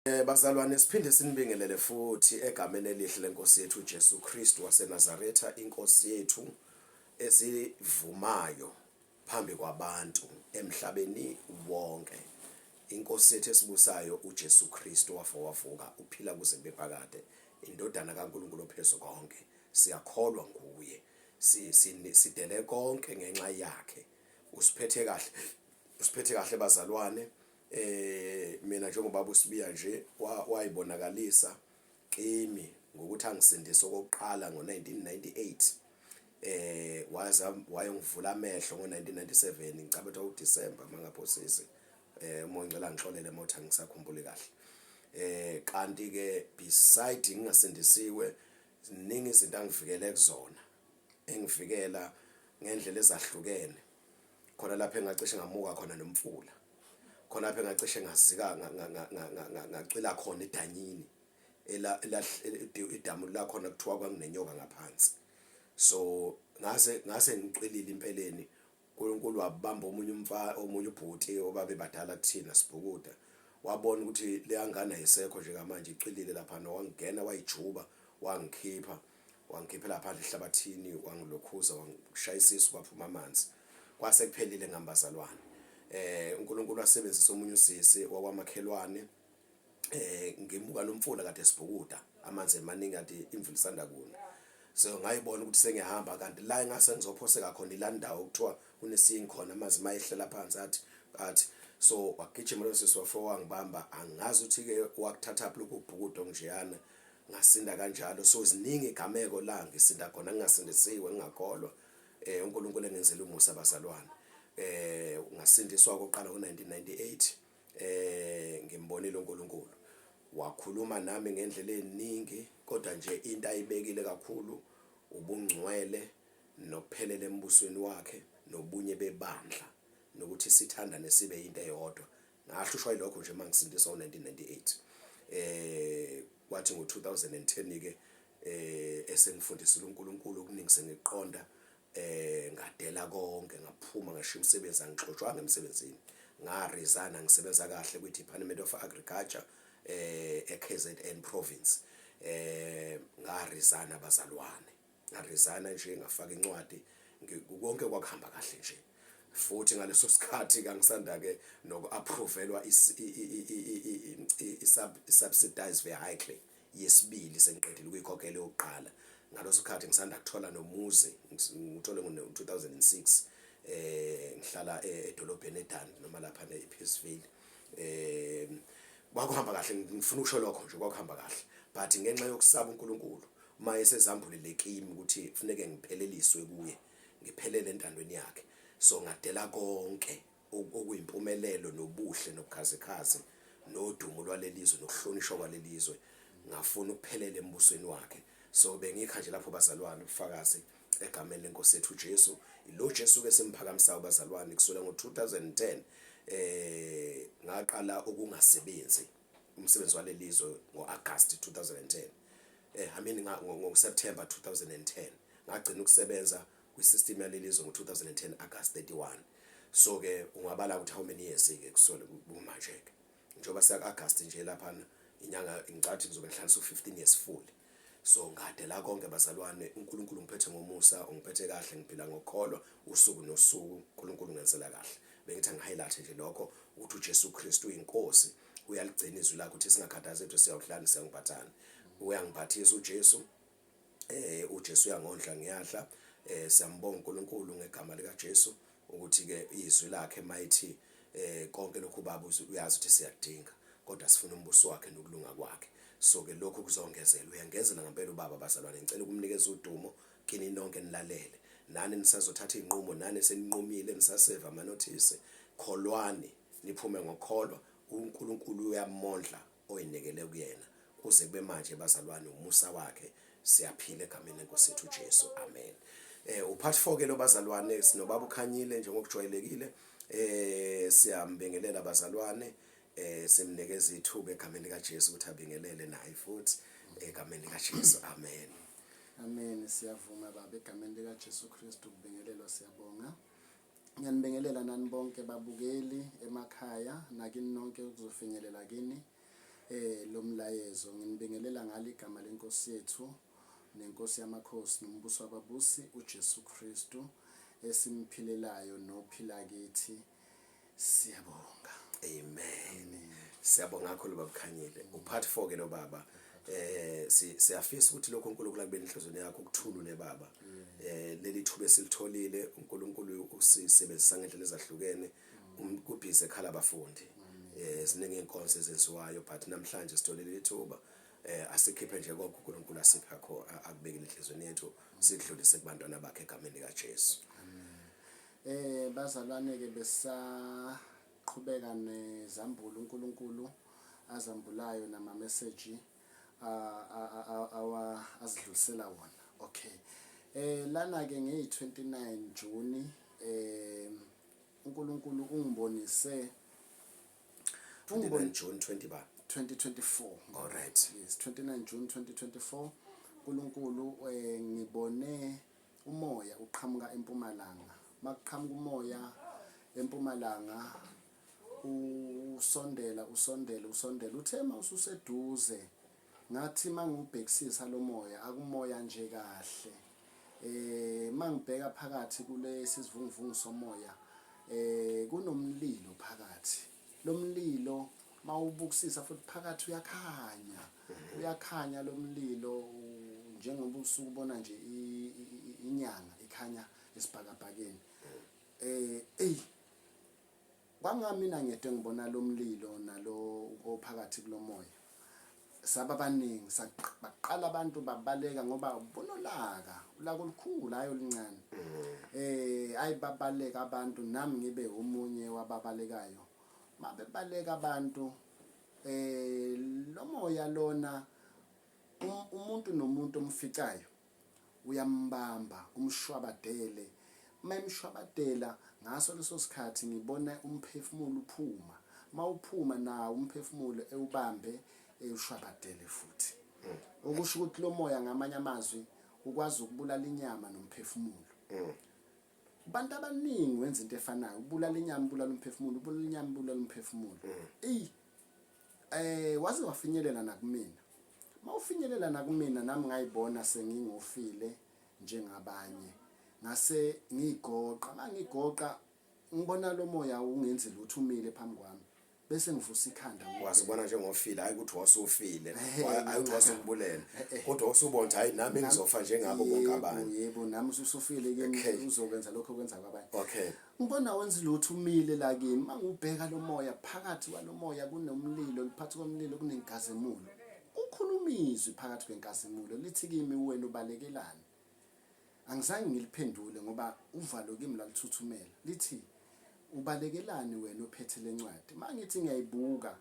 Bazalwane, siphinde sinibingelele futhi egameni elihle leNkosi yethu uJesu Kristu waseNazaretha, iNkosi yethu esivumayo phambi kwabantu emhlabeni wonke. INkosi yethu esibusayo uJesu Kristu wafa wavuka, uphila kuze kube phakade, iNdodana kaNkulunkulu ophezu konke. Siyakholwa nguye, sidele konke ngenxa yakhe. Usiphethe kahle, usiphethe kahle bazalwane. Mina njengobaba uSibiya nje wayibonakalisa kimi ngokuthi angisindise okokuqala ngo-1998, waze wayongivula amehlo ngo-1997, ngicabanga ukuthi uDecember mangaphosisi, uma ngicela ngixolele mawuthi angisakhumbuli kahle. Kanti ke beside ngingasindisiwe, ziningi izinto angivikele kuzona, engivikela ngendlela ezahlukene. Khona lapho engacishe ngamuka khona nomfula, khona lapho engacishe ngazika ngacwila khona edanyini, idamu lakhona kuthiwa kwakunenyoka ngaphansi. So ngase ngicwilile impeleni, uNkulunkulu wabamba omunye omunye ubhuti obabe badala kuthina sibhukuda, wabona ukuthi leya ngane ayisekho njengamanje, icwilile laphana, wangena wayijuba wangikhipha, wangikhiphela phandle ehlabathini, wangilokhuza, wangishaya isisu kwaphuma amanzi. Kwase kuphelile ngambazalwane. UNkulunkulu wasebenzisa omunye usisi wakwamakhelwane, ngimuka nomfula kade sibhukuda, amanzi emaningi kanti imvula isanda kuna. So ngayibona ukuthi sengiyahamba, kanti la engase ngizophoseka khona ila ndawo kuthiwa kunesingi khona, amanzi mayehlela phansi athi so wagijima lo sisi wafika wangibamba. Angazi ukuthi-ke wakuthathaphi lokhu kubhukuda okunjeyana, ngasinda kanjalo. So ziningi igameko la ngisinda khona ngingasindisiwe, ngingakholwa, uNkulunkulu engenzela umusa bazalwane. Ngasindiswa okokuqala ngo-1998, ngimbonile uNkulunkulu, wakhuluma nami ngendlela eziningi, kodwa nje into ayibekile kakhulu ubungcwele nokuphelela embusweni wakhe nobunye bebandla, nokuthi sithandane sibe into eyodwa. Ngahlushwa yilokho nje mangisindiswa ngo-1998. Kwathi ngo-2010 ke esengifundisile uNkulunkulu okuningi, sengiqonda, ngadela konke, ngaphuma, ngashiya umsebenzi. Angixotshwanga emsebenzini, ngaresign. Ngisebenza kahle kwi-Department of Agriculture e-KZN province. Ngaresign abazalwane, ngaresign nje, ngafaka incwadi, konke kwakuhamba kahle nje. Futhi ngaleso sikhathi kangisanda ke noku-approvelwa i-subsidized vehicle yesibili, sengiqedile ukuyikhokhela yokuqala. Ngaleso sikhathi ngisanda kuthola nomuzi, ngithole ngo-2006, ngihlala edolobheni eDundee noma lapha ePeaceville. Kwakuhamba kahle, ngifuna ukusho lokho nje, kwakuhamba kahle, but ngenxa yokusaba uNkulunkulu uma esezambulile kimi ukuthi kufuneke ngipheleliswe kuye, ngiphelele entandweni yakhe, so ngadela konke okuyimpumelelo nobuhle nobukhazikhazi nodumo lwalelizwe nokuhlonishwa kwalelizwe, ngafuna ukuphelela embusweni wakhe. So bengikha nje lapho bazalwane ubufakazi egameni lenkosi yethu uJesu. Lo Jesu ke simphakamisayo bazalwane, kusukela ngo-2010 ngaqala ukungasebenzi umsebenzi walelizwe ngo-August 2010, I mean ngo-September 2010. Ngagcina ukusebenza kwi-system yalelizwe ngo-2010 August 31. So ke ungabala ukuthi how many years ke kusole kumanje ke, njengoba siya August nje laphana inyanga, ngicathi ngizobe ngihlalisa u15 years full. So ngadela konke bazalwane, uNkulunkulu ngiphethe ngomusa, ungiphethe kahle, ngiphila ngokukholwa usuku nosuku, uNkulunkulu ngenzela kahle. Bengithi angihighlight nje lokho ukuthi uJesu Kristu uyinkosi, uyaligcina izwi lakhe ukuthi singakhathazi ethu siyawuhlala siyangiphathana. Uyangiphathisa uJesu, uJesu uyangondla, ngiyadla. Siyambonga uNkulunkulu ngegama lika Jesu ukuthi ke izwi lakhe mayithi konke lokhu baba uyazi ukuthi siyadinga, kodwa sifuna umbuso wakhe nokulunga kwakhe. So ke lokhu kuzongezela, uyangezela ngempela ubaba bazalwane. Ngicela ukumnikeza udumo kini nonke nilalele, nani nisazothatha inqumo, nani seninqumile nisaseva amanothisi, kholwani niphume ngokholwa. uNkulunkulu uyamondla oyinikele kuyena. Kuze kube manje bazalwane, umusa wakhe, siyaphila egameni lenkosi yethu uJesu, amen. Upart 4 ke lo bazalwane, sinobaba uKhanyile njengokujwayelekile. Siyambingelela bazalwane, simnikeza ithuba egameni lika Jesu ukuthi abingelele naye futhi egameni lika Jesu, amen. Amen, siyavuma baba egameni lika Jesu Kristu kubingelelwa, siyabonga. Ngiyanibingelela nani bonke babukeli emakhaya nakini nonke kuzofinyelela kini. Lomlayezo nginibingelela ngalo igama lenkosi yethu nenkosi yamakhosi nombuso wababusi uJesu Kristu esimphilelayo nophila kithi. Siyabonga. Amen. Siyabonga kakhulu babukhanyile. Upart 4 ke lo baba. Siyafisa ukuthi lokho uNkulunkulu akubeni enhlizweni yakho ukuthulule baba. Leli thuba esilitholile uNkulunkulu usisebenzisa ngendlela ezahlukene kubhizi ekhala abafundi. Ziningi inkonzo ezenziwayo but namhlanje sitholile ithuba asikhiphe nje konke uNkulunkulu asipha kho akubekile enhlizweni yethu sidlulise kubantwana bakhe egameni lika Jesu. Bazalwane ke besaqhubeka nezambulo uNkulunkulu azambulayo nama message awa azidlulisela wona. Okay. Lana ke ngeyi 29 June uNkulunkulu ungibonise 29 June 20 ba 2024. All right. Yes, 29 June 2024 uNkulunkulu ngibone umoya uqhamuka empumalanga. Makuqhamuka umoya empumalanga usondela usondela usondela uthe mawususeduze ngathi mangubhekisisa lo moya akumoya nje kahle. Mangibheka phakathi kulesi sivunguvungu somoya kunomlilo phakathi. Lomlilo mawubukisisa futhi phakathi uyakhanya. Uyakhanya lomlilo njengoba usuke ubona nje inyanga ikhanya esibhakabhakeni. Ey kwangamina ngedwa engibona lomlilo nalo ophakathi kulomoya. Saba baningi baqala abantu babaleka ngoba bonolaka, ulaka olukhulu hayi oluncane. Hayi babaleka abantu nami ngibe omunye wababalekayo. Mabebaleka abantu lomoya lona umuntu nomuntu omficayo uyambamba umshwabadele. Mayemshwabadela ngaso leso sikhathi ngibona umphefumulo uphuma. Mawuphuma nawo umphefumulo ewubambe ewushwabadele futhi. Okusho ukuthi lo moya ngamanye amazwi ukwazi ukubulala inyama nomphefumulo. Abantu abaningi wenza into efanayo, ubulala inyama ubulala umphefumulo, ubulala inyama ubulala umphefumulo. Ey waze wafinyelela nakumina. Mawufinyelela nakumina nami ngayibona sengingofile njengabanye. Ngase ngigoqa, mangigoqa ngibona lo moya ungenzi lutho umile phambi kwami. Bese ngivusa ikhanda ngibheke. Wasibona njengofile, hayi ukuthi wasufile, hayi ukuthi wasukubulele. Kodwa wasubona ukuthi hayi nami ngizofa njengabo bonke abanye. Yebo, nami ususufile kimi uzokwenza lokho okwenza kwabanye. Okay. Ngibona wenza lutho umile la kimi. Mangubheka lo moya phakathi kwalomoya kunomlilo, phakathi komlilo kunenkazimulo. Ukhuluma izwi phakathi kwenkazimulo lithi kimi wena ubalekelani? Angizange ngiliphendule ngoba uvalo kimi lwaluthuthumela. Lithi ubalekelani wena ophethe lencwadi? Mangithi ngiyayibuka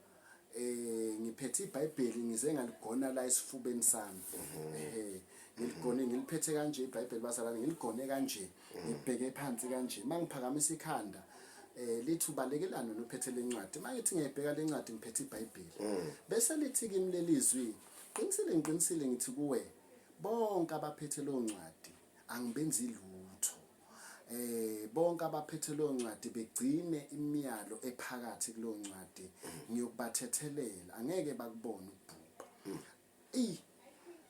ngiphethe iBhayibheli ngize ngaligona la esifubeni sami. Ngiligone ngiliphethe kanje iBhayibheli bazalwane ngiligone kanje ngibheke phansi kanje. Mangiphakamisa ikhanda lithi ubalekelani wena ophethe lencwadi? Mangithi ngiyayibheka lencwadi ngiphethe iBhayibheli. Bese lithi kimi lelizwi, qinisile ngiqinisile ngithi kuwe bonke abaphethe leyo ncwadi angibenzi lutho. Bonke abaphethe leyo ncwadi begcine imiyalo ephakathi kuleyo ncwadi ngiyokubathethelela, angeke bakubone ukubhubha. Ey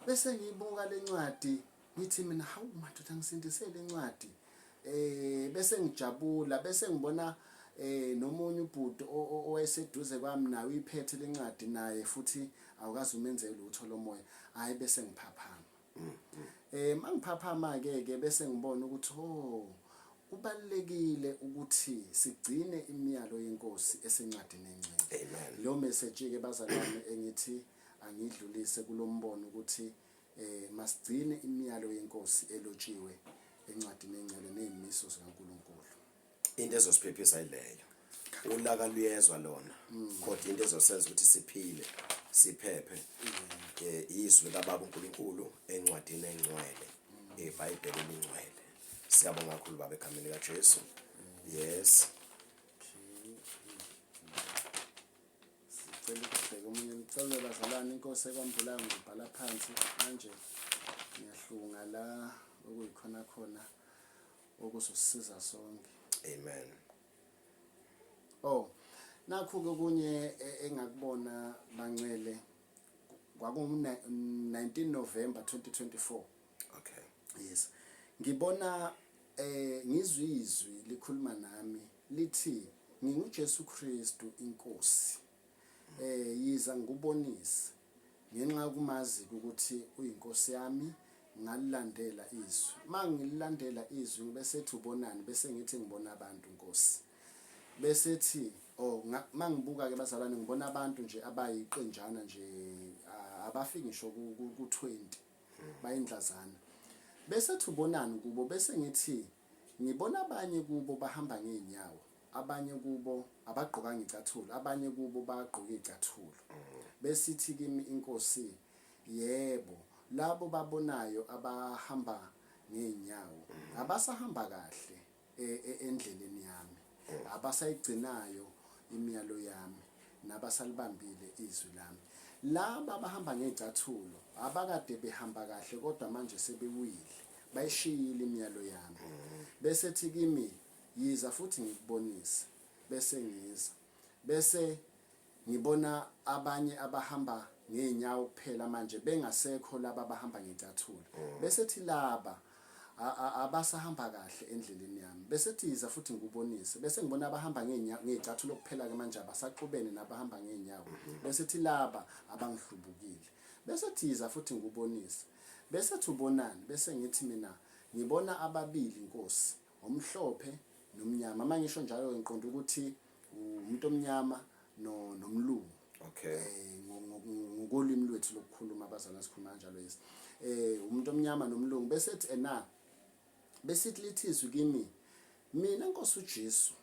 bese ngiyibuka lencwadi ngithi mina hawu madoda ngisindise lencwadi. Bese ngijabula bese ngibona nomunye ubhuti owayeseduze kwami naye uyiphethe lencwadi naye futhi awukaze umenze lutho lomoya. Hayi bese ngiphaphama. Mangiphaphama ke ke bese ngibona ukuthi oh kubalekile ukuthi sigcine imiyalo yenkosi esencwadini engcwele. Amen. Lo message ke bazalwane engithi angidlulise kulombono ukuthi masigcine imiyalo yenkosi elotshiwe encwadini engcwele nezimiso zikaNkuluNkulu. Into ezosiphephisa ileyo. Ulaka luyezwa lona. Kodwa into ezosenza ukuthi siphile siphephe izwi likaBaba uNkulunkulu encwadini engcwele, iBhayibheli elingcwele. Siyabonga kakhulu Baba egameni likaJesu. Yes. Sicela ukubheka omunye ngicela bazalwane inkosi ekwambulayo ngibhala phansi manje ngiyahlunga la okuyikhona khona okuzosisiza sonke. Amen. Oh. Nakhu-ke okunye engakubona bangcwele kwakungu-19 November 2024. Okay. Yes. Ngibona eh ngizwe izwi likhuluma nami lithi nginguJesu Kristu inkosi. Eh yiza ngikubonise ngenxa yokumazi ukuthi uyinkosi yami ngalilandela izwi. Mangililandela izwi ngibe sethi ubonani bese ngithi ngibona abantu Nkosi. Bese ethi oh mangibuka ke bazalwane ngibona abantu nje abayiqenjana nje abafiki ngisho ku-20 bayindlazana. Bese ethi ubonani kubo bese ngithi ngibona abanye kubo bahamba ngey'nyawo abanye kubo abagqokanga icathulo abanye kubo bagqoke icathulo. Besithi kimi inkosi yebo labo babonayo abahamba ngey'nyawo abasahamba kahle e, e, endleleni yami abasayigcinayo imiyalo yami nabasalibambile izwi lami laba abahamba ngey'cathulo abakade behamba kahle kodwa manje sebewile bayishiyile imiyalo yami bese thi kimi yiza futhi ngikubonise bese ngiza bese Ngibona abanye abahamba ngey'nyawo kuphela manje bengasekho laba abahamba ngecathulo. Besethi laba abasahamba kahle endleleni yami. Besethi yiza futhi ngikubonise. Bese ngibona abahamba ngey'cathulo kuphela-ke manje abasaxubene nabahamba ngey'nyawo. Besethi laba abangihlubukile. Besethi yiza futhi ngikubonise. Besethi ubonani? Bese ngithi mina ngibona ababili Nkosi, omhlophe nomnyama. Uma ngisho njalo-ke ngiqonde ukuthi umuntu omnyama no nomlungu okay eh ngokolimi lwethu lokukhuluma abazalwane sikhuluma kanjalo yes eh umuntu omnyama nomlungu bese ethi ena besithi lithi izwi kimi mina Nkosi uJesu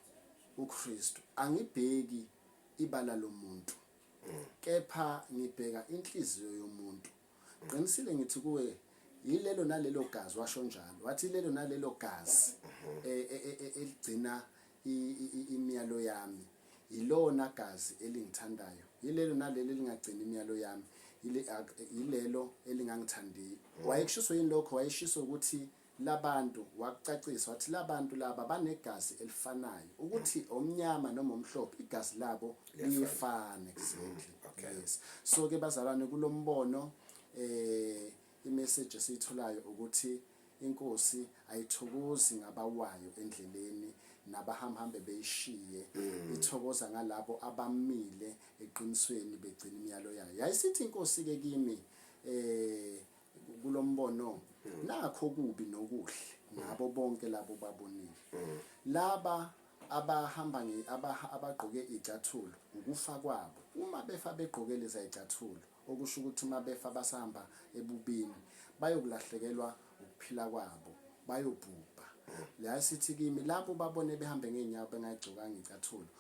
uKristu angibheki ibala lomuntu kepha ngibheka inhliziyo yomuntu Qinisile ngithi kuwe yilelo nalelo gazi washo njalo wathi ilelo nalelo gazi e, e, e, eligcina imiyalo yami yilona gazi elingithandayo yilelo nalelo elingagcina imiyalo yami yilelo elingangithandiyo wayekushiso yini lokho wayeshiso ukuthi Labantu, wakucacisa wathi labantu laba banegazi elifanayo ukuthi omnyama noma omhlophe igazi labo liyefana exactly. Okay. Yes. So ke bazalwane kulombono eh imessage esiyitholayo ukuthi inkosi ayithokozi ngabawayo endleleni nabahamhambe beyishiye ithokoza ngalabo abamile eqinisweni begcina imiyalo yayo. Yayisithi inkosi ke kimi eh kulombono nakho okubi nokuhle ngabo bonke labo babonile laba abahamba abagqoke icathulo ukufa kwabo uma befa begqoke leza icathulo okusho ukuthi uma befa basahamba ebubini bayokulahlekelwa ukuphila kwabo bayobhubha la sithi kimi labo babone behambe ngeenyawo bengayigcokanga icathulo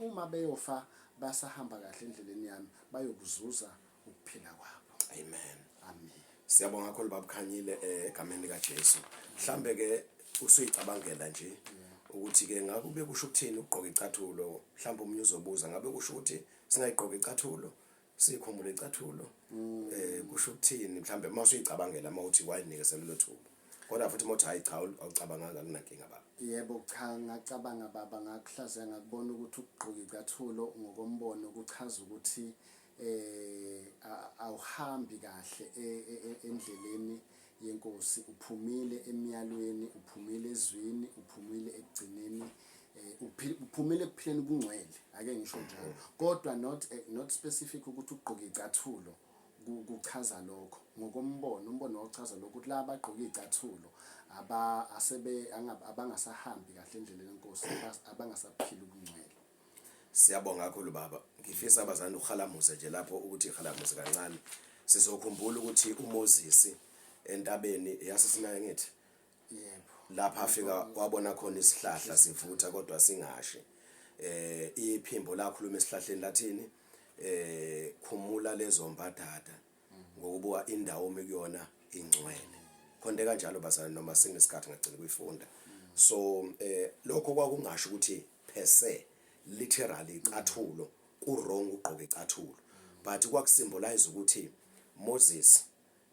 uma beyofa basahamba kahle endleleni yami bayokuzuza ukuphila kwabo. Amen. Amen. Siyabonga kakhulu babukhanyile eh, egameni lika Jesu. Mhlambe ke usuyicabangela nje ukuthi ke ngakube kusho ukuthini ukugqoka icathulo mhlawumbe omunye uzobuza ngabe kusho ukuthi singayigqoka icathulo sikhumule icathulo mm. eh kusho ukuthini mhlawumbe uma usuyicabangela uma uthi wayinikeza lelo thuba kodwa futhi uma uthi hayi cha awucabanganga kunankinga baba yebo cha ngacabanga baba ngakuhlaziya ngakubona ukuthi ukugqoka icathulo ngokombono kuchaza ukuthi eh awuhambi kahle e, e, e, endleleni yenkosi uphumile emyalweni uphumile ezwini uphumile ekugcineni eh, uphumile ekuphileni kungcwele ake ngisho njalo kodwa not not specific ukuthi ugqoke icathulo kuchaza lokho ngokombono umbono wokuchaza lokho ukuthi laba bagqoke icathulo aba asebe abangasahambi kahle endleleni yenkosi abangasaphili ubungcwele Siyabonga kakhulu baba. Ngifisa abazali uhalamuze nje lapho ukuthi ihalamuze kancane. Sizokhumbula ukuthi uMoses entabeni yaseSinayi ngithi yebo lapha afika wabona khona isihlahla sivutha kodwa singashi. Eh iphimbo lakhuluma esihlahleni lathini eh khumula lezo mbadada ngokubuka indawo omi kuyona ingcwele. Khonto kanjalo bazalwane noma singesikhathi ngagcina kuyifunda. So eh lokho kwakungasho ukuthi per se literally icathulo ku wrong ugqoka icathulo but kwakusymbolize ukuthi Moses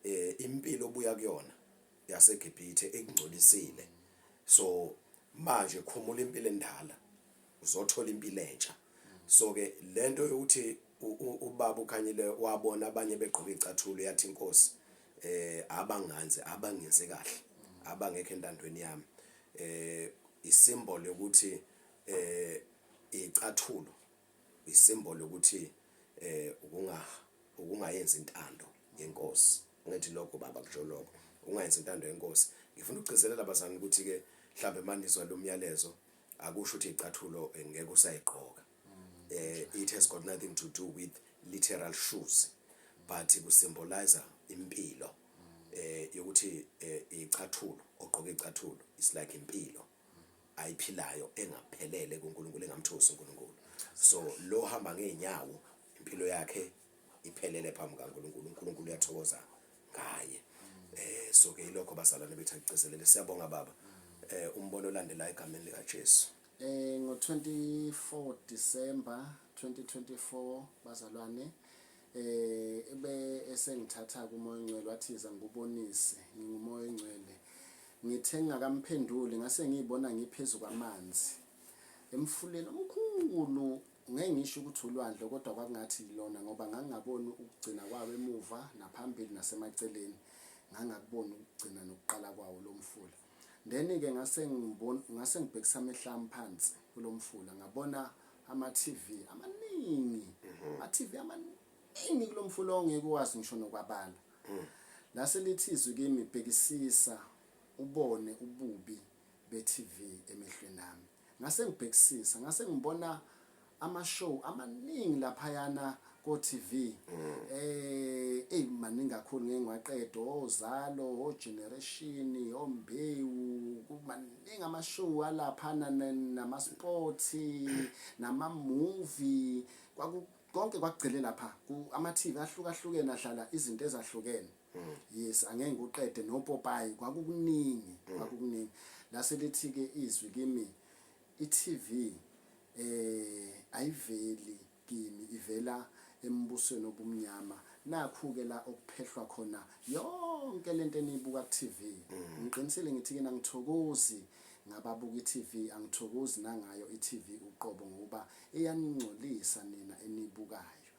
eh impilo obuya kuyona yaseGibhithe ekungcolisile so manje khumula impilo endala uzothola impilo entsha. So ke lento yokuthi ubaba uKhanyile wabona abanye begqoka icathulo, yathi inkosi abanganze abangenze kahle, abangekho entandweni yami, isymbol yokuthi icathulo, isymbol yokuthi ukungayenzi intando yenkosi. Ngithi lokho baba, kusho lokho ungayenzi intando yenkosi. Ngifuna ukugcizelela abazali ukuthi ke mhlambe manizwa lo myalezo, akusho ukuthi icathulo ngeke usayigqoka. It has got nothing to do with literal shoes, but kusymbolize impilo yokuthi icathulo, ogqoka icathulo is like impilo ayiphilayo engaphelele kuNkulunkulu, engamthosi uNkulunkulu. So lo hamba ngeenyawo, impilo yakhe iphelele phambi kaNkulunkulu, uNkulunkulu uyathokoza ngaye. So ke ilokho bazalwane bethu akugcizelele. Siyabonga baba. Umbono olandelayo egameni lika Jesu. Ngo 24 December 2024, bazalwane, ebe esengithatha kuMoya oNgcwele, wathiza ngikubonise nginguMoya oNgcwele. Ngithe ngingakamphenduli, ngase ngiyibona ngiphezulu kwamanzi emfuleni omkhulu. Ngeke ngisho ukuthi ulwandle, kodwa kwakungathi yilona, ngoba ngangingaboni ukugcina kwawo emuva naphambili nasemaceleni, ngangakuboni ukugcina nokuqala kwawo lo mfula. Then-ke ngase ngibona, ngase ngibhekisa amehlo ami phansi kulo mfula, ngabona ama-TV amaningi, ama-TV amaningi kulo mfula ongeke uwazi ngisho nokwabala. Lase lithi izwi kimi, bhekisisa ubone ububi be-TV emehlweni ami. Ngase ngibhekisisa, ngase ngibona ama-show amaningi laphayana ko-TV, eyi maningi kakhulu, ngeke ngiwaqede, oZalo, o-Generation, oMbewu, kumaningi ama-show alaphana, nama-sports, nama-movie, kwaku konke kwakugcile lapha ama-TV ahlukahlukene adlala izinto ezahlukene. Yes, angeke ngikuqede, nopopayi, kwakukuningi, kwakukuningi. Lase lithi-ke izwi kimi, i-TV ayiveli kimi, ivela embusweni obumnyama. Nakhu-ke la okuphehlwa khona yonke lento eniyibuka ku-TV. Ngiqinisile ngithi-ke angithokozi ngababuka i-TV, angithokozi nangayo i-TV uqobo, ngokuba iyaningcolisa nina eniyibukayo.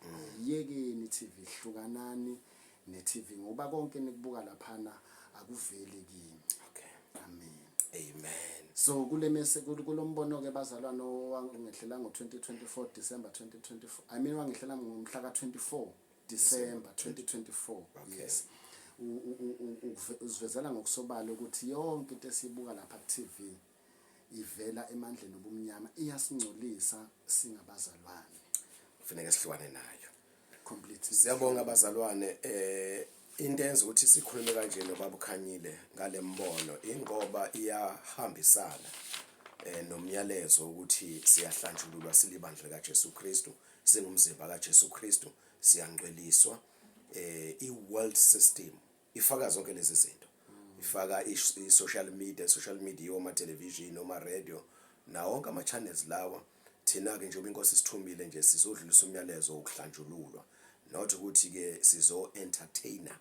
Yekeni i-TV, hlukanani ne-TV, ngoba konke nikubuka laphana akuveli kimi. Amen. Amen. So kule mese kulombono ke bazalwane owangehlela ngo 2024 December 2024, I mean wangehlela ngomhla ka 24 December 2024. Yes, usivezela ngokusobala ukuthi yonke into esiyibuka lapha ku TV ivela emandleni obumnyama, iyasingcolisa singabazalwane. Kufuneka sihlukane nayo. Completely. Siyabonga bazalwane. Into enza ukuthi sikhulume kanje nobaba uKhanyile ngalembono ingoba iyahambisana nomyalezo ukuthi siyahlanjululwa silibandla lika Jesu Kristu, singumzimba kaJesu Kristu, siyangcweliswa. I-world system ifaka zonke lezi zinto, ifaka i-social media, social media oma television, oma radio, nawo wonke ama channels lawa. Thina ke njengoba inkosi isithumile nje, sizodlulisa umyalezo wokuhlanjululwa, not ukuthi ke sizo entertainer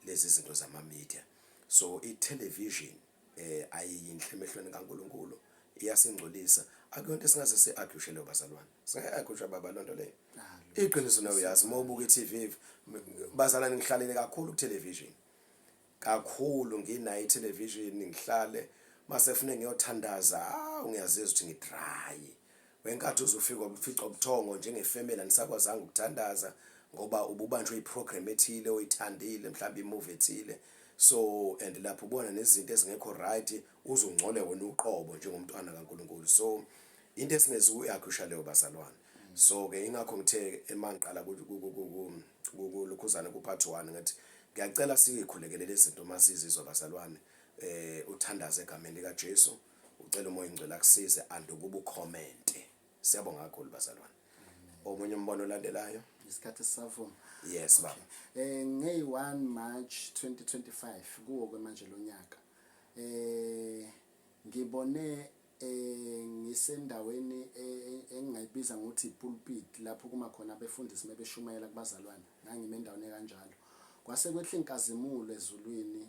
lezi zinto zama media. So i television ayiyinhle emehlweni kaNkuluNkulu, iyasingcolisa. Akuyonto esingaze se-argue leyo bazalwane, singayi-argue baba lonto leyo. Iqiniso nawe uyazi uma ubuka i-TV. Bazalwane, ngihlalele kakhulu ku-television, kakhulu nginayo i-television, ngihlale mase fune ngiyothandaza, hawu, ngiyazizwa ukuthi ngidry. Wenkathi uzofika ufica ubuthongo njengefamily, anisakwazanga ukuthandaza ngoba ububanjwe iprogram ethile oyithandile, mhlawumbe imovie ethile. So and lapho ubona nezinto ezingekho right, uzungcole wena uqobo njengomntwana kaNkuluNkulu. So into esingeze uyakhusha leyo bazalwane. So ke ingakho ngithe emangiqala kulokhuzana ku part 1 ngathi ngiyacela siyikhulekele lezi zinto masizizwa bazalwane. Uthandaze egameni lika Jesu, ucela uMoya oNgcwele akusize and ukuba ucommente. Siyabonga kakhulu bazalwane. Omunye umbono olandelayo. Isikhathi sisavuma. Yes baba. Ngey 1 March 2025, kuwo ke manje lo nyaka, ngibone ngisendaweni engingayibiza ngokuthi ipulpit, lapho kuma khona abefundisi mebeshumayela kubazalwane. Ngangime endaweni kanjalo, kwase kwehla inkazimulo ezulwini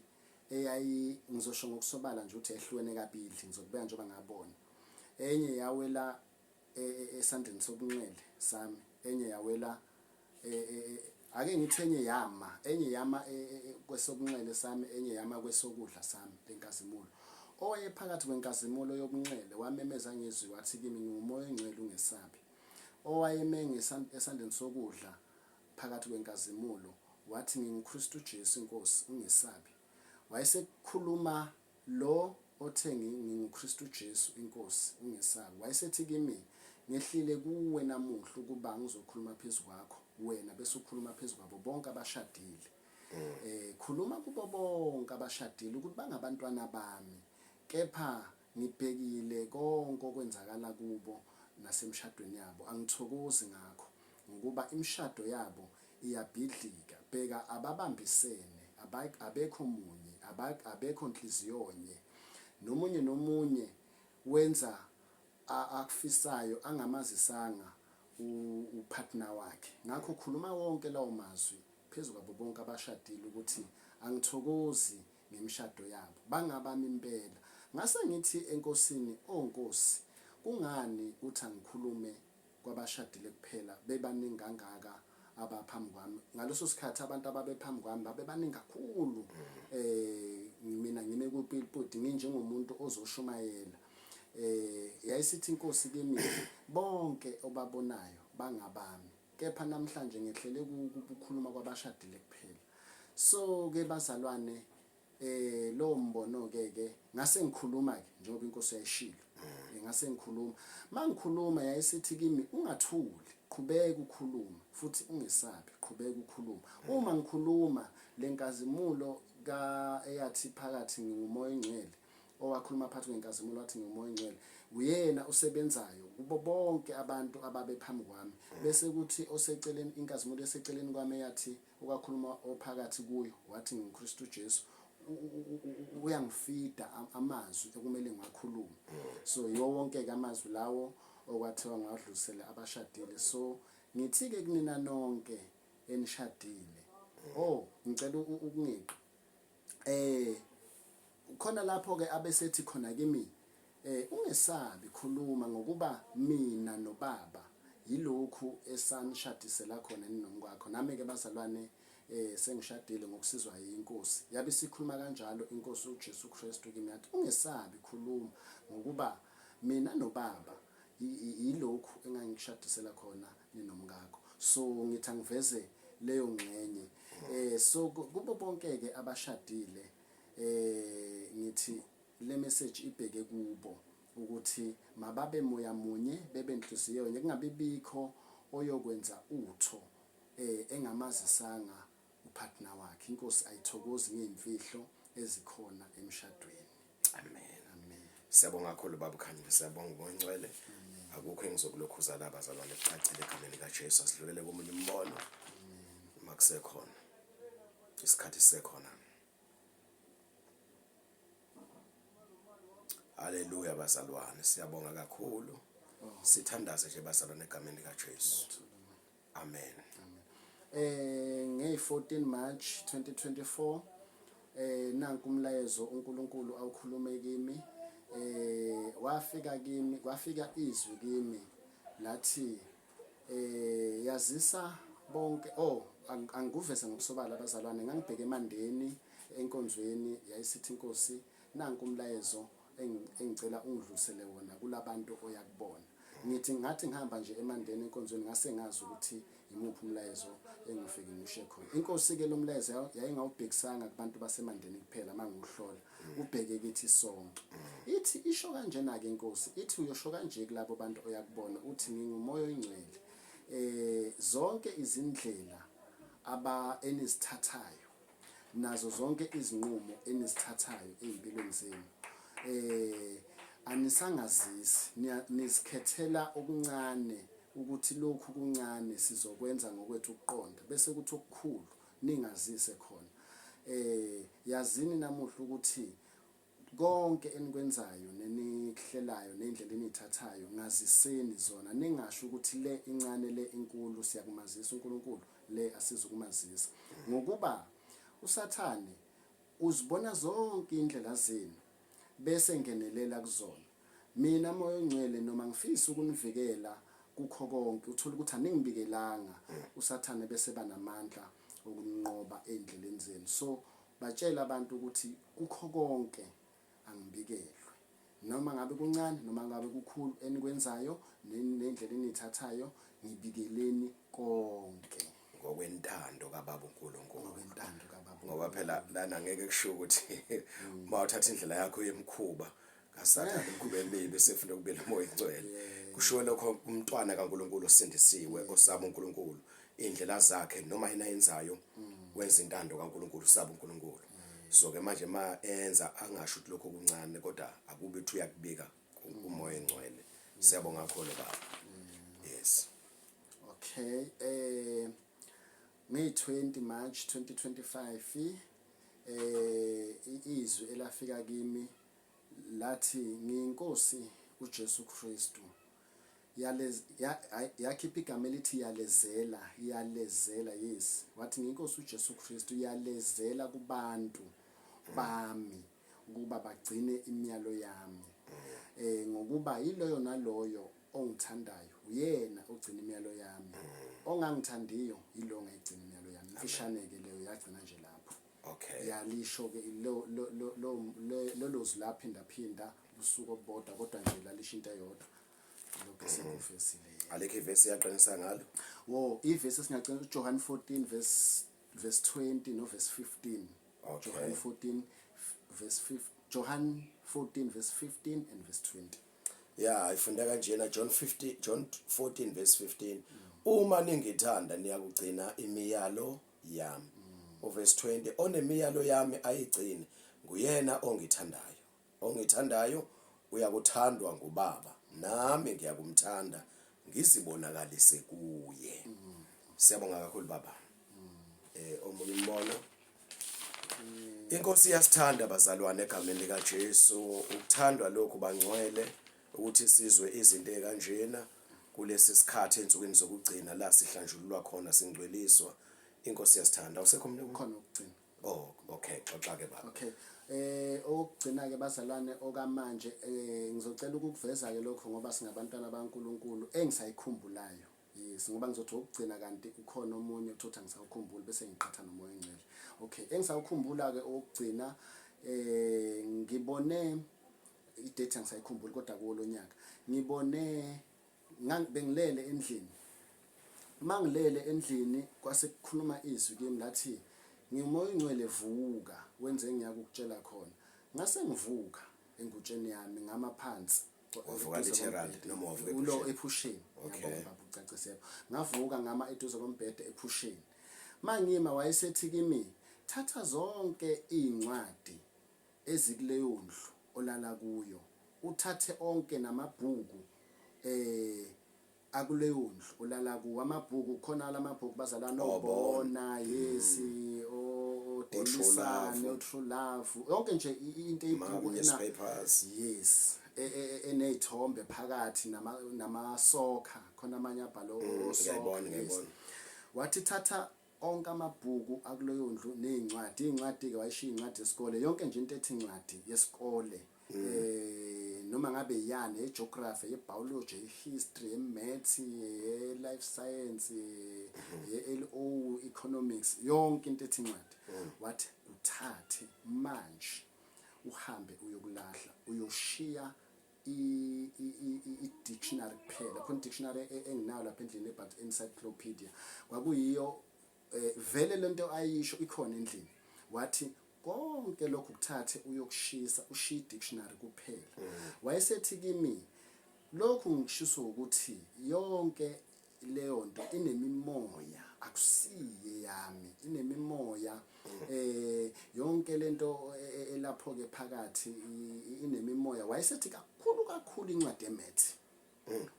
eyayi, ngizosho ngokusobala nje ukuthi ehlukene kabili. Ngizokubeka njengoba ngabona. Enye yawela e, e, esandleni sobunxele sami enye yawela e, ake ngithi enye yama enye yama kwesobunxele sami enye yama kwesokudla sami lenkazimulo owayephakathi kwenkazimulo yobunxele wamemeza ngezwi wathi kimi ngingumoya ongcwele ungesabi owayeme esandleni sokudla phakathi kwenkazimulo wathi nginguKristu Jesu inkosi ungesabi wayesekhuluma Lo othe nginguKristu Jesu iNkosi, ungesabi. Wayesethi kimi, Ngehlile kuwe namuhla ukuba ngizokhuluma phezu kwakho, wena bese ukhuluma phezu kwabo bonke abashadile. Eh, khuluma kubo bonke abashadile ukuthi bangabantwana bami, kepha ngibhekile konke okwenzakala kubo nasemshadweni yabo, angithokozi ngakho. Ngokuba imishado yabo iyabhidlika. Bheka, ababambisene, abekho munye, abekho nhliziyonye. Nomunye nomunye wenza akufisayo angamazisanga upartner wakhe. Ngakho khuluma wonke lawo mazwi phezu kwabo bonke abashadile ukuthi angithokozi ngemishado yabo. Bangabami impela. Ngase ngithi enkosini, O Nkosi, kungani uthi angikhulume kwabashadile kuphela bebaningi kangaka abaphambi kwami ngaleso sikhathi abantu ababephambi kwami babebaningi kakhulu eh mina ngime kupilpoti nginjengomuntu ozoshumayela eh yayisithi inkosi kimi bonke obabonayo bangabami kepha namhlanje ngehlele ukukhuluma kwabashadile kuphela so ke bazalwane Eh lowo mbono ke ke ngase ngikhuluma ke njengoba inkosi yayishilo. Eh, ngase ngikhuluma. Mangikhuluma yayisithi kimi ungathuli, qhubeka ukhuluma futhi ungesabi, qhubeka ukhuluma. Uma ngikhuluma lenkazimulo ka eyathi phakathi ngingumoya ongcwele owakhuluma phakathi kwenkazimulo wathi ngingumoya ongcwele uyena osebenzayo kubo bonke abantu ababephambi kwami bese kuthi oseceleni inkazimulo eseceleni kwami eyathi Okwakhuluma ophakathi kuyo wathi nginguKristu Jesu uyangifida amazwi ekumele ngiwakhulume so yiwo wonke-ke amazwi lawo okwathiwa ngiwadlulisele abashadile so ngithi-ke kunina nonke enishadile oh ngicela ukungeqi eh khona lapho ke abesethi khona kimi eh ungesabi khuluma ngokuba mina nobaba yilokhu esanishadisela khona ninomkwakho nami ke bazalwane eh sengishadile ngokusizwa yinkosi yabe isikhuluma kanjalo inkosi uJesu Kristu kimi yathi ungesabi khuluma ngokuba mina nobaba yilokhu engangikushadisela khona ninomkakho so ngithi angiveze leyo ngxenye eh so kubo bonke ke abashadile eh ngithi le message ibheke kubo ukuthi mababe moya munye bebe nhliziyo nye kungabi bikho oyokwenza utho eh engamazisanga upartner wakhe inkosi ayithokozi ngeyimfihlo ezikhona emshadweni amen amen siyabonga kakhulu baba ukhanyile siyabonga ngongcwele akukho engizokulokhuza la bazalwane kucacile egameni likaJesu asidlulele komunye umbono uma kusekhona isikhathi sisekhona Haleluya bazalwane siyabonga kakhulu sithandaze nje bazalwane egameni likaJesu Amen. Eh nge 14 March 2024 eh nanku umlayezo uNkulunkulu awukhulume kimi eh wafika kimi kwafika izwi kimi lathi eh yazisa bonke oh angikuveze ngokusobala abazalwane ngangibheke emandeni enkonzweni yayisithi inkosi nanku umlayezo engicela ungidlulisele wona kulabantu oyakubona ngithi ngathi ngihamba nje emandeni enkonzweni ngase ngazi ukuthi imuphi umlayezo engifike ngishe khona inkosi ke lo mlayezo yayingawubhekisanga kubantu basemandeni kuphela mangiwuhlola ubheke kithi sonke ithi isho kanjena ke inkosi ithi uyosho kanje kulabo bantu oyakubona uthi ngingumoya oyingcwele eh zonke izindlela aba enizithathayo nazo zonke izinqumo enizithathayo ezimpilweni zenu eh anisangazisi nizikhethela okuncane ukuthi lokhu kuncane sizokwenza ngokwethu ukuqonda bese kuthi okukhulu ningazise khona eh yazini namuhla ukuthi Konke enikwenzayo nenikuhlelayo neyndlela eniythathayo ngaziseni zona ningasho ukuthi le incane le inkulu siyakumazisa uNkulunkulu le asizukumazisa ngokuba usathane uzibona zonke indlela zenu bese ngenelela kuzona. Mina Moya oNgcwele noma ngifisa ukunivikela kukho konke, uthole ukuthi aningibikelanga, uSathane bese eba namandla okuninqoba ey'ndleleni zenu. So batshele abantu ukuthi kukho konke angibikelwe. Noma ngabe kuncane noma ngabe kukhulu enikwenzayo nendlela eniyithathayo ngibikeleni konke. Ngokwentando kaBaba uNkulunkulu. Ngokwentando kaBaba. Ngoba phela lana ngeke kusho ukuthi uma uthatha indlela yakho yemkhuba kaSathane imikhuba emibi sefuna ukubela umoya ingcwele. Kushiwo lokho umntwana kaNkulunkulu osindisiwe osaba uNkulunkulu indlela zakhe noma yena ayenzayo wenza intando kaNkulunkulu usaba uNkulunkulu. So ke manje ma enza angasho ukuthi lokho kuncane kodwa akube uthi uyakubika kumoya engcwele. Siyabonga kakhulu baba. Yes. Okay, ngeyi-20 March 2025 izwi elafika kimi lathi ngiyinkosi uJesu Kristu yalez yakhipha igama elithi yalezela yalezela yes wathi ngiyinkosi uJesu Kristu yalezela kubantu bami ukuba bagcine imiyalo yami eh ngokuba yiloyo naloyo ongithandayo uyena ogcina imiyalo yami ongangithandiyo yilo ongayigcina imiyalo yami imfishane ke leyo yagcina nje lapho okay yalisho ke lo lo lo lolo zwi laphinda phinda usuku obodwa kodwa nje lalisho into eyodwa lokho esikuvesile alikho ivesi yaqinisa ngalo wo ivesi esingaqinisa uJohn 14 verse verse 20 no verse 15 Okay. Johann 14 verse 5 Johann 14 verse 15 and verse 20. Yeah, ifunda kanjena John 15 John 14 verse 15. Uma ningithanda niyakugcina imiyalo yami. Uverse 20 onemiyalo yami ayigcine nguyena ongithandayo. Ongithandayo uyakuthandwa nguBaba nami ngiyakumthanda ngizibonakalise kuye. Siyabonga kakhulu baba. Eh omunye umbono Inkosi iyasithanda bazalwane egameni likaJesu ukuthandwa lokhu bangcwele ukuthi sizwe izinto ekanjena kulesi sikhathi ensukwini zokugcina la sihlanjululwa khona singcweliswa inkosi iyasithanda awusekho umuntu Khona ukugcina. Oh okay xoxa ke baba. Okay. Okugcina ke bazalwane okamanje ngizocela ukukuveza ke lokho ngoba singabantwana baNkuluNkulu engisayikhumbulayo. Yes ngoba ngizothi okugcina kanti ukhona omunye uthotha ngisawukhumbula bese ngiqhatha nomoya ongcwele. Okay engisawukhumbula ke okugcina ngibone i-date angisayikhumbuli kodwa kuwo lonyaka ngibone bengilele endlini mangilele endlini kwase kukhuluma izwi kimi lathi ngiwumoya ongcwele vuka wenze engiyakukutshela khona ngase ngivuka engutsheni yami ngama phansi Wavuka eduze literal kombhede. noma wavuka Ulo ephusheni? ephusheni Okay. ngiyabonga baba ucacisela ngavuka ngama eduze kombhede ephusheni mangima wayesethi kimi thatha zonke izincwadi ezikuleyo ndlu olala kuyo uthathe onke namabhuku eh akuleyo ndlu olala kuwo amabhuku khona lamabhuku bazalwane obona yes o Daily Sun o True Love yonke nje into eyibhuku ena newspapers yes enezithombe phakathi nama namasokha khona amanye abhalo osokha ngiyayibona wathi thatha Onke amabhuku akuleyo ndlu nezincwadi, izincwadi-ke wayeshiya izincwadi zesikole, yonke nje into ethi incwadi yesikole eh noma ngabe iyani ye-geography, ye-biology, ye-history, ye-maths, ye-life science, ye-LO, economics, yonke into ethi incwadi. Wathi kuthathe manje uhambe uyokulahla, uyoshiya i-dictionary kuphela khona i-dictionary e, enginayo lapha endlini but encyclopedia kwakuyiyo eh, vele lento ayisho ikhona endlini wathi konke lokhu kuthathe uyokushisa ushiye i-dictionary kuphela wayesethi kimi lokhu ngikushiswa ukuthi yonke leyo nto inemimoya akusiye yami inemimoya eh yonke lento e, e, elapho ke phakathi inemimoya wayesethi kakhulu kakhulu incwadi emethi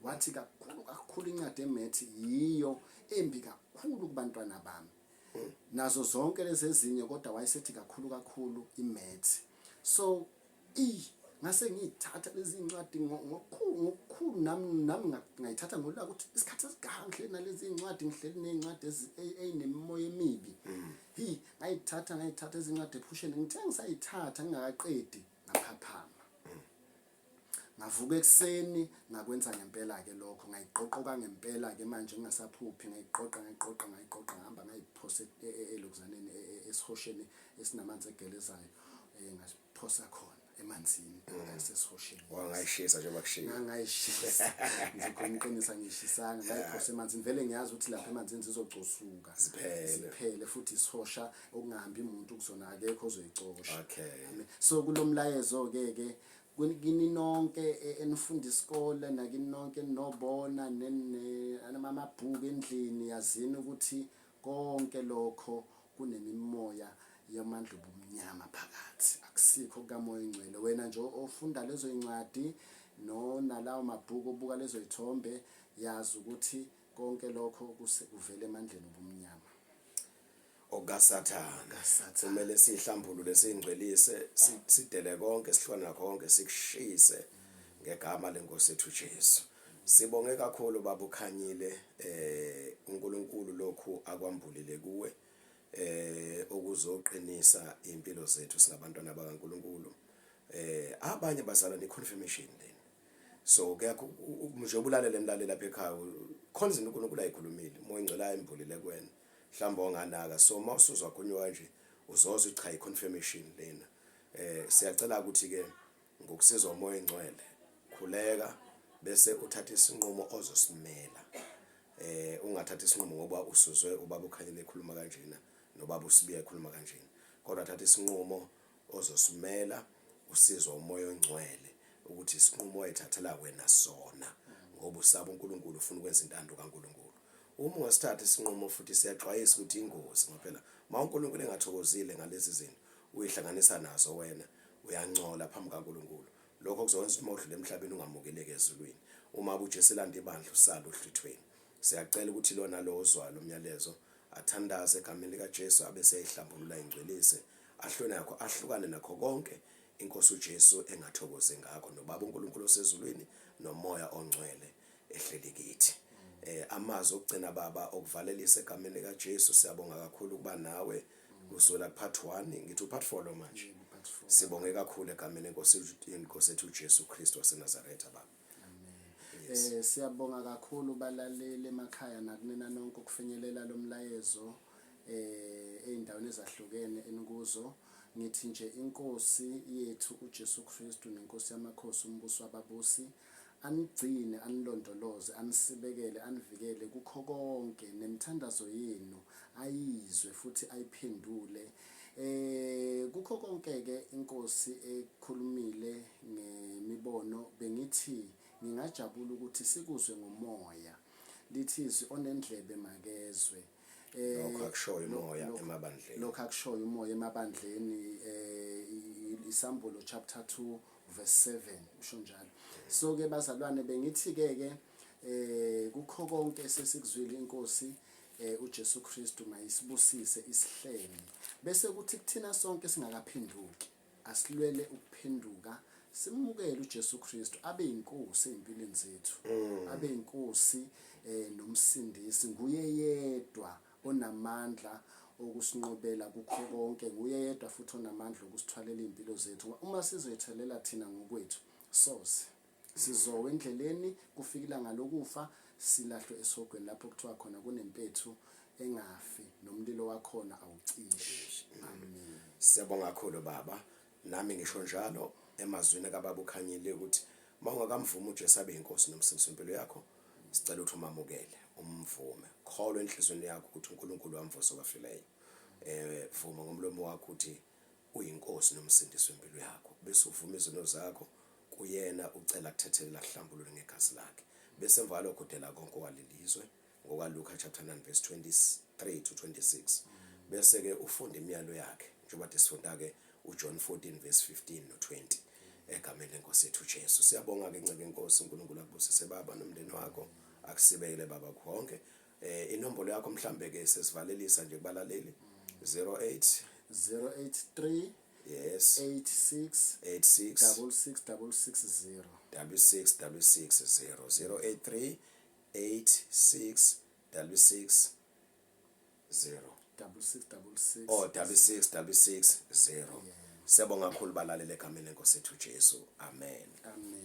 wathi kakhulu kakhulu incwadi emethi yiyo embi kakhulu kubantwana bami nazo zonke lezi ezinye kodwa wayesethi kakhulu kakhulu imethi so Eyi ngase ngiyithatha lezi ncwadi ngokukhulu ngokukhulu nami nami ngayithatha ngolaka ukuthi isikhathi esiganga ngihleli nalezi ncwadi ngihleli nezincwadi ezinemimoya emibi mm. hi ngayithatha ngayithatha izincwadi ephusheni ngithe ngisayithatha ngingakaqedi ngaphaphama mm. Ngavuka ekuseni ngakwenza ngempela-ke lokho, ngayiqoqoka ngempela-ke manje ngingasaphuphi, ngayiqoqa ngayiqoqa ngayiqoqa ngahamba ngayiphosa elokuzaneni esihosheni esinamanzi egelezayo, ngaphosa khona emanzini asesihosheni. Wangayishisa njengoba kushiwo. Ngangayishisa, ngizokhuluma iqiniso angiyishisanga, ngayiphosa emanzini. Vele ngiyazi ukuthi lapha emanzini zizocosuka Ziphele. ziphele futhi isihosha okungahambi muntu kuzona akekho ozoyicosha. Okay. Amen. So kulomlayezo-ke ke kini nonke enifunda isikole nakini nonke enobona amabhuku endlini, yazini ukuthi konke lokho kunemimoya yamandla obumnyama phakathi, akusikho kukaMoya oNgcwele. Wena nje ofunda lezo zincwadi nonalawo mabhuku obuka lezo zithombe, yazi ukuthi konke lokho kuvela emandleni obumnyama okaSathane. KaSathane. Kumele sihlambulule, singcwelise, sidele konke, sihlukane nakho konke, sikushise ngegama lenkosi yethu Jesu. Sibonge kakhulu baba uKhanyile, uNkulunkulu lokhu akwambulile kuwe okuzoqinisa impilo zethu singabantwana bakaNkulunkulu. Abanye bazalwane i-confirmation lena. So kuyakho nje ubulalele emlaleli lapha ekhaya, khona izinto uNkulunkulu ayikhulumile, uMoya oNgcwele ayembulile kuwena, mhlawumbe onganaka. So uma usuzwa khulunywa kanje uzozwa cha i-confirmation lena. Siyacela ukuthi ke ngokusizwa uMoya oNgcwele khuleka bese uthatha isinqumo ozosimela. Ungathatha isinqumo ngoba usuzwe ubaba uKhanyile ekhuluma kanjena nobaba uSibiya ekhuluma kanjena, kodwa thatha isinqumo ozosimela usizwa uMoya oNgcwele ukuthi isinqumo oyithathela wena sona ngoba usaba uNkulunkulu, ufuna ukwenza intando kaNkulunkulu. Uma ungasithatha isinqumo futhi siyaxwayisa ukuthi ingozi, ngoba phela uma uNkulunkulu engathokozile ngalezi zinto uyihlanganisa nazo wena uyangcola phambi kaNkulunkulu. Lokho kuzokwenza ukuthi uma udlula emhlabeni ungamukeleki ezulwini. Uma uJesu elanda ibandla usale ohlwithweni. Siyacela ukuthi lona lo ozwayo lo myalezo athandaze egameni likaJesu abese eyihlambulula ingcwelise, ahlukane nakho, ahlukane nakho konke inkosi uJesu engathokozi ngakho, nobaba uNkulunkulu osezulwini noMoya oNgcwele ehleli kithi. Amazwi okugcina baba okuvalelisa egameni likaJesu, siyabonga kakhulu ukuba nawe kusukela part 1 ngithi part 4 lo manje. Yebo, part 4. Sibonge kakhulu egameni lenkosi ethu uJesu Kristu waseNazaretha baba. Yes. Siyabonga kakhulu balaleli emakhaya nakunina nonke ukufinyelela lo mlayezo ey'ndaweni ezahlukene enikuzo. Ngithi nje inkosi yethu uJesu Kristu nenkosi yamakhosi umbusi wababusi anigcine, anilondoloze, anisibekele, anivikele kukho konke, nemithandazo yenu ayizwe futhi ayiphendule. Kukho konke ke inkosi ekhulumile ngemibono, bengithi ngingajabula ukuthi sikuzwe ngomoya. Lithi izwi onendlebe makezwe. Lokho akushoyo umoya emabandleni. Lokho akushoyo umoya emabandleni, iSambulo chapter 2 verse 7 usho njalo. So ke bazalwane bengithi ke kukho konke sesikuzwile inkosi uJesu Kristu mayisibusise isihlenge, bese kuthi kuthina sonke singakaphenduki asilwele ukuphenduka, simukele uJesu Kristu abe inkosi ezimpilweni zethu, abe inkosi nomsindisi. Nguye yedwa onamandla okusinqobela kukho konke, nguye yedwa futhi onamandla okusithwalela izimpilo zethu. Uma sizoyithelela thina ngokwethu soze sizowa endleleni, kufika ilanga lokufa silahlwe esihogweni lapho kuthiwa khona kunempethu engafi nomlilo wakhona awucishi. Amen. Siyabonga kakhulu baba. Nami ngisho njalo emazwini kababa uKhanyile ukuthi uma ungakamvumi uJesu abe inkosi nomsindisi wempilo yakho, sicela ukuthi umamukele, umvume, kholwa enhliziyweni yakho ukuthi uNkulunkulu wamvusa kwabafileyo. Vuma ngomlomo wakho ukuthi uyinkosi nomsindisi wempilo yakho, bese uvuma izono zakho kuyena, ucela akuthethelela akuhlambulule ngegazi lakhe, bese emva kwalokho udela konke okwalelizwe ngokaLuka chapter 9 verse 23 to 26, bese ke ufunda imiyalo yakhe njengoba sifunda ke uJohn 14 verse 15 no 20 egameni lenkosi yethu Jesu. Siyabonga ke nceke inkosi uNkulunkulu akubusise baba nomndeni wakho, akusibekele baba konke. Inombolo yakho mhlambe ke sesivalelisa nje kubalaleli 08 083 yes 86 86 66 660 66 660 083 86 66 0 66 66 oh 66 66 0. Siyabonga kakhulu balaleli egameni lenkosi yethu Jesu. Amen. Amen.